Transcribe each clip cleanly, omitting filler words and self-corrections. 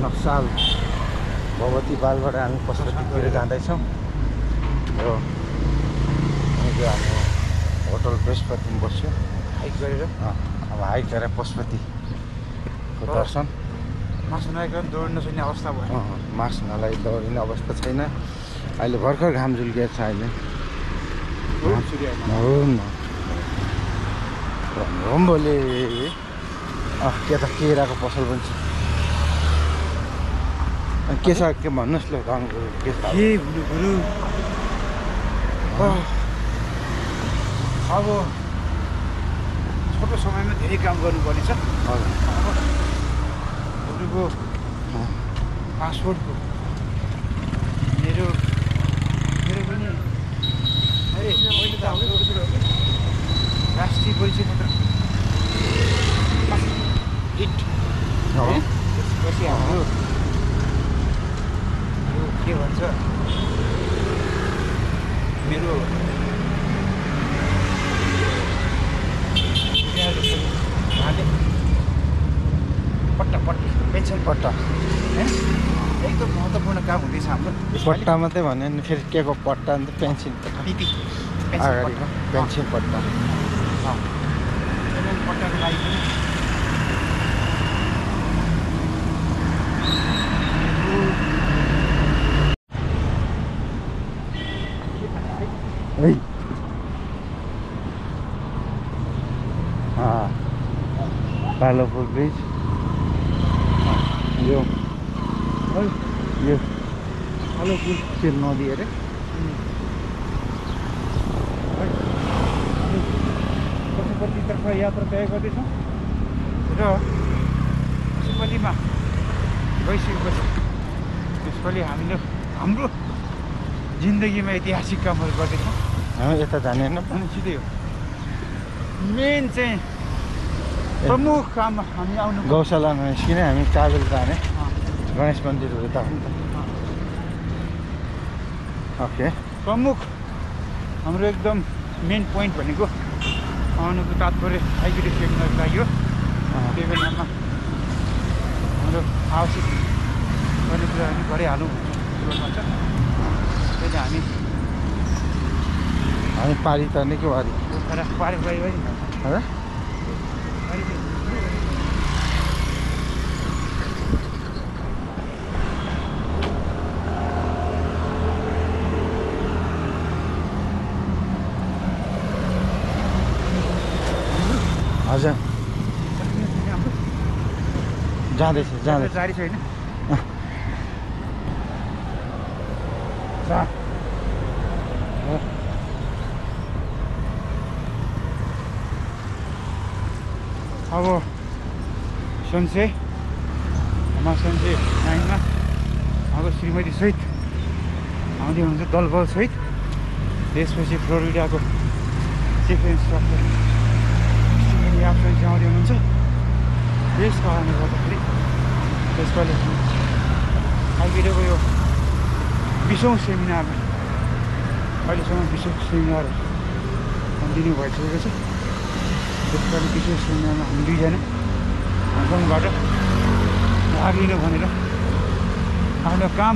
नक्साल भगवती बालबाट हामी पशुपतितिर जाँदैछौँ र हामी होटल बृहस्पतिमा बस्यो हाइक गरेर। अब हाइक गरेर पशुपतिको दर्शन। मासु नआइकन दौड्न नसक्ने अवस्था भयो। मास्क नलाइ दौडिने अवस्था छैन। अहिले भर्खर घाम झुल्किएको छ। अहिले भोलि के त केराको पसल पनि छ। के छ के भन्नुहोस् ल गाउँको के छ हुनु गुरु। अब छोटो समयमा धेरै काम गर्नुपर्नेछ। अरूको पासपोर्टको मेरो पनि मैले त हाम्रो राष्ट्रिय परिचय पत्र त्यसपछि हाम्रो के भन्छ मेरो पेन्सन पट्टा एकदम महत्त्वपूर्ण काम हुँदैछ हाम्रो। पट्टा मात्रै भन्यो नि फेरि के को पट्टा अन्त पेन्सन पट्टा अगाडिको पेन्सन पट्टा पट्टाको लागि पनि कालोपुल ब्रिज यो कालोपुल त्यो नदी अरे। पशुपतितर्फ यात्रा तय गर्दैछौँ र पशुपतिमा गइसकेपछि त्यसपछि हामीले हाम्रो जिन्दगीमा ऐतिहासिक कामहरू गर्दैछौँ। यता जाने होइन अनि सिधै हो मेन चाहिँ प्रमुख काम हामी आउनु गौशालामा निस्किने हामी काबेल जाने गणेश मन्दिरहरू त हो नि त। ओके प्रमुख हाम्रो एकदम मेन पोइन्ट भनेको आउनुको तात्पर्य आइगिरी सेमिनारको लागि हो। त्यही बेलामा हाम्रो आवश्यक गर्ने कुराहरू गरिहालौँ भन्छ। त्यही त हामी पारी तर्ने के वारी पारी हजुर जाँदैछ जारी छैन। अब सन्से सन्से 9मा अब श्रीमती सहित आउँदै हुनुहुन्छ दलबल सहित। त्यसपछि फ्लोरिडाको चिफ इन्स्पेक्टर याफ्सन चाहिँ आउँदै हुनुहुन्छ। त्यस कारणले गर्दाखेरि त्यसपालि आइगिरीको यो 20औँ सेमिनारमा अहिलेसम्म 20औँ सेमिनार कन्टिन्यू भइसकेको छ। त्यसपालि 20औँ सेमिनारमा हामी दुईजना हङकङबाट भाग लिनु भनेर आफ्नो काम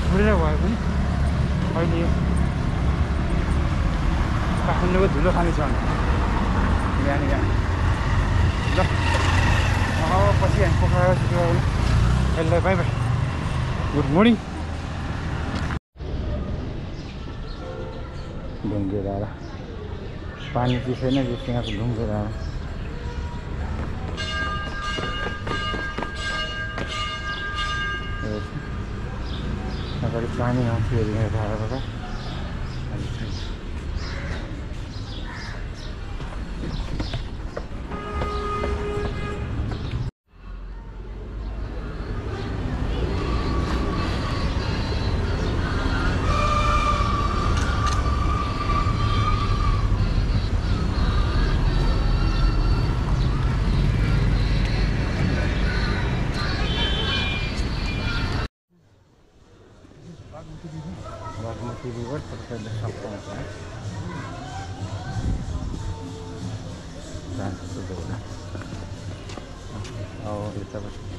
छोडेर भए पनि अहिले काठमाडौँको धुलो खाने छ भने बिहान ल पछि हामी पोखरा यसलाई बाई बाई गुड मर्निङ। ढुङ्गे डाँडा पानी चाहिँ छैन त्यहाँको ढुङ्गे डाँडा। अगाडि पानी आउँथ्यो अरे यहाँ डाँडाबाट अहिले छैन। बागमती रिभर तपाईँले सक्नुहुन्छ जान्छ यताबाट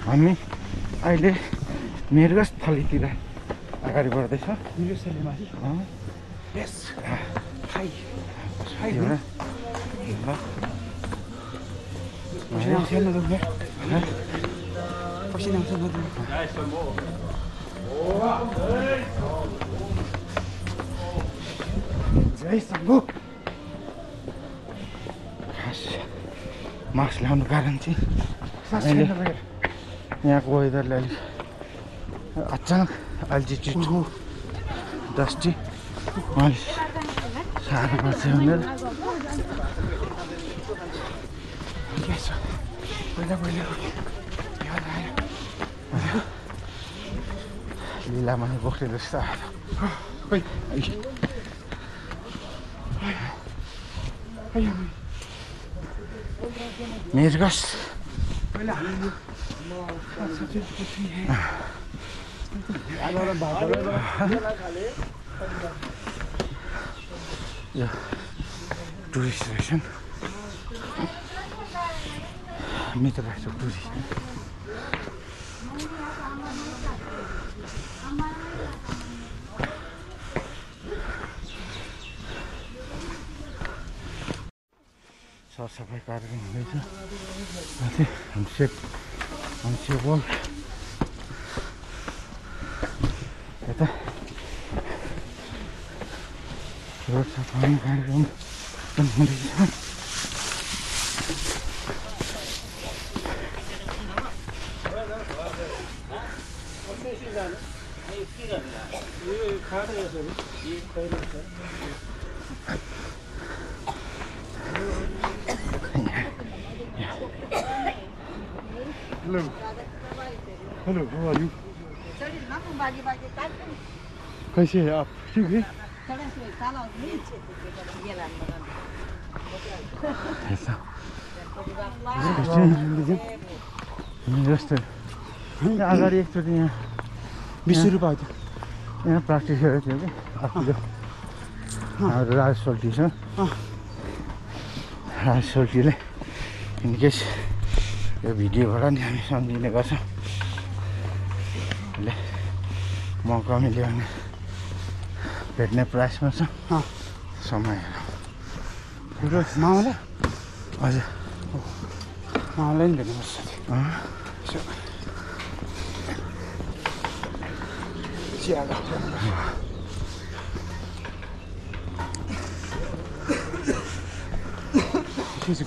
हामी अहिले मृगस थलीतिर अगाडि बढ्दैछ यस हाई जय शम्भु खास मास्क लगाउनु कारण चाहिँ यहाँको वेदरले अलिक अचानक अल्टिट्युड डस्टी अलिक साह्रो पर्छ भनेर लिलामा नै बोक्ने जस्तो मृगस यो टुरिस्ट रहेछ मित्र रहेछ टुरिस्ट सरसफाइ कार्यक्रम हुँदैछ मान्छे बोल यता रोड सफाइ कार्यक्रम पनि हुँदैछ Hello. Hello, how are you? कैसे है आप? ठीक है? जस्तो अगाडि एकचोटि यहाँ 20 रुपियाँ आयो यहाँ प्र्याक्टिस गरेको थियो कि आफ्नो हाम्रो राज सोल्टी छ राज सोल्टीले इनकेस यो भिडियोबाट नि हामी सम्झिने गर्छौँ ले मौका मिल्यो भने भेट्ने प्रयासमा छ समय मामालाई हजुर मामालाई नि भेट्नुपर्छ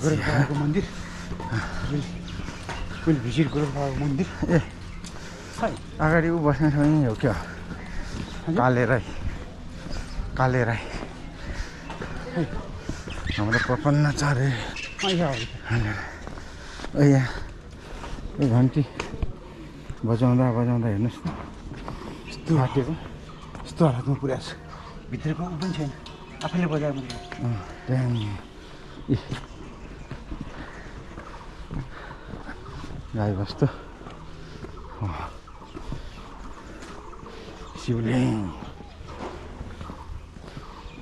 गोरखबाबाको मन्दिर मैले भिजिट गोरखबाबाको मन्दिर ए अगाडि ऊ बस्ने ठाउँ यहीँ हो क्या काले राई हाम्रो प्रपन्नाचार्य यहाँ यो घन्टी बजाउँदा हेर्नुहोस् न यस्तो हाटेको यस्तो हालतमा पुऱ्याएको छ भित्रको ऊ पनि छैन आफैले बजाएर मात्रै त्यहाँ गाई बस्तु शिवलिङ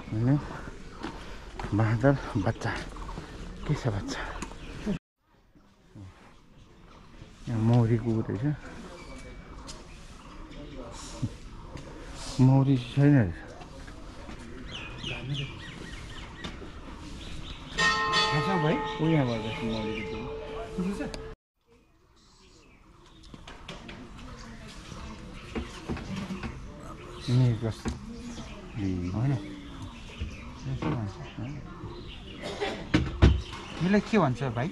अनि बाँदर बच्चा के छ बच्चा यहाँ मौरीको रहेछ मौरी छैन रहेछ भाइ ऊ यहाँ गर्दैछ मौरीको होइन यसलाई के भन्छ भाइ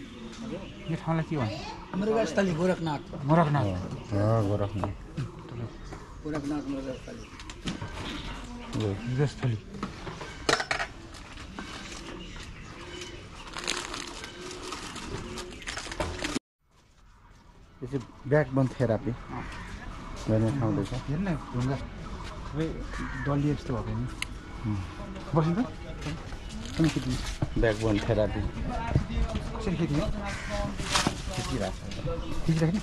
यो ठाउँलाई के भन्छ मृगस्थली गोरखनाथ गोरखनाथ गोरखनाथ गोरखनाथ मृगस्थली मृगस्थली यो चाहिँ ब्याकबोन थेरापी गर्ने ठाउँ रहेछ हेर्न ढुङ्गा डल्ली जस्तो भएको नि बस्नु त कुन खेती ब्याकबोन थेरापी कसरी खेती हो खिचिराख्ने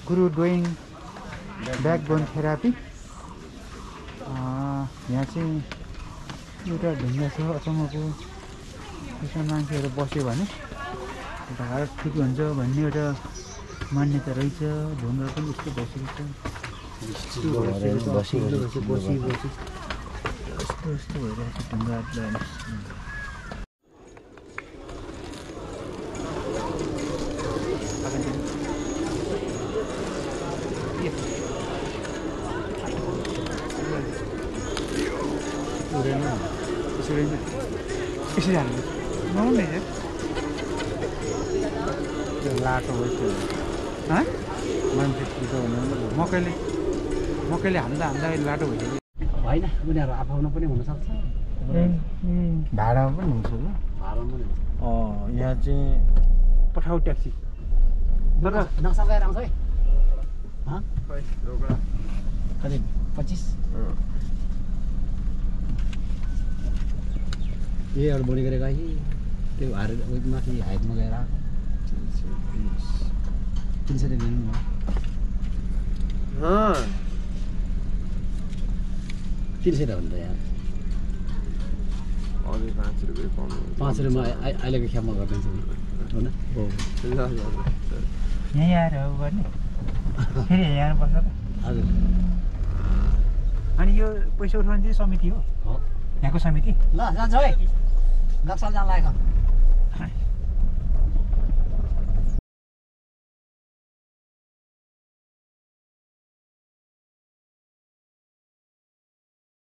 गुरु डुइङ ब्याकबोन थेरापी यहाँ चाहिँ एउटा ढुङ्गा छ अचम्मको त्यसमा मान्छेहरू बस्यो भने ढाड ठिक हुन्छ भन्ने एउटा मान्यता रहेछ ढुङ्गा पनि यस्तो बसी यस्तो भइरहेको छ ढुङ्गाहरूलाई यसरी हाल्नु नहुने त्यो लाटो भइसक्यो मान्छे छिटो हुनु मकैले हान्दा लाटो भइसक्यो होइन उनीहरू आफआफ्नो पनि हुनसक्छ भाडामा पनि हुन्छ ल भाडामा पनि हुन्छ यहाँ चाहिँ पठाउ ट्याक्सी तर नक्सा लगाएर आउँछ है कति 25 ए अरू बोली गरेको कि त्यो माथि हाइटमा गएर 300 रुपियाँ दिनु भयो 300 हो नि त यहाँ 5 रुपियाँ अहिलेको खेपमा गरिदिन्छु हो न यहीँ आएर हो गर्ने फेरि यहीँ आएर बस्छ त हजुर अनि यो पैसा उठाउने चाहिँ समिति हो यहाँको समिति ल जान्छ है नक्सल जान लागेको